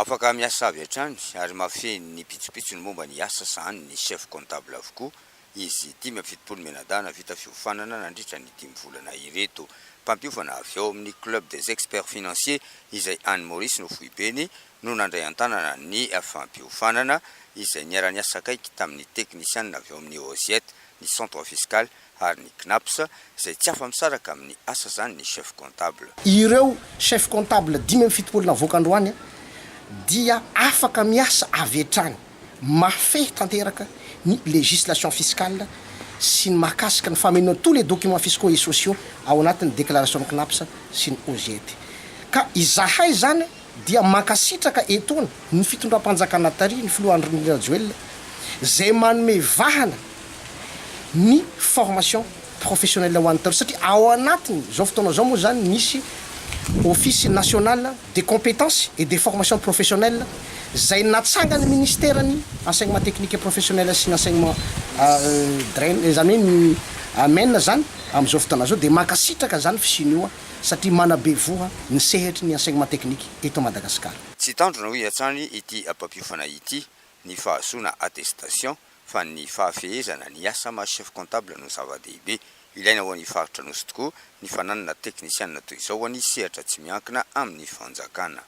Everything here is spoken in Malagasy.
Afaka miasa avy hatrany ary mahafehy ny pitsopitsony momba ny asa sahanin'ny chef comptable avokoa izy 75 mianadahy nahavita fiofanana nandritra ny 5 volana ireto. Mpampiofana avy ao amin'ny Club des experts financiers izay any Maurice no foibeny no nandray an-tanana ny fampiofanana, izay niara-niasa akaiky tamin'ny teknisianina avy ao amin'ny OSIET, ny centre fiscal ary ny CNAPS, izay tsy afa-misaraka amin'ny asa zany ny chef comptable. Ireo chef comptable 75 navoaka androany dia afaka miasa avy hatrany, mahafehy tanteraka ny législation fiscale sy ny mahakasika ny famenoana tous les documents fiscaux et sociaux ao anatin'ny déclaration ny CNAPS sy ny OGT. Ka izahay zany dia mankasitraka etoana ny fitondram-panjakana tary ny filoha Andry Rajoelina zay manome vahana ny formation professionnelle ho an'ny taro, satria ao anatiny zao fotoana zao moa zany misy Office national des compétences et des formations professionnelles zay natsangany ministère ny Enseignement technique et professionnel sy ny enseignement DREN, zany hoe ny AMEN zany am'izao fotoana zao. De mankasitraka zany fisiny io a, satria manabe voho ny sehatry ny enseignement technique eto Madagasikara. Tsy tanjona, hoy hatrany ity mpampiofana ity, ny fahazoana attestation, fa ny fahafehezana ny asa maha chef comptable no zava-dehibe. Ilaina ho an'ny faritra Nosy tokoa ny fananana teknisianina toy izao ho an'ny sehatra tsy miankina amin'ny fanjakana.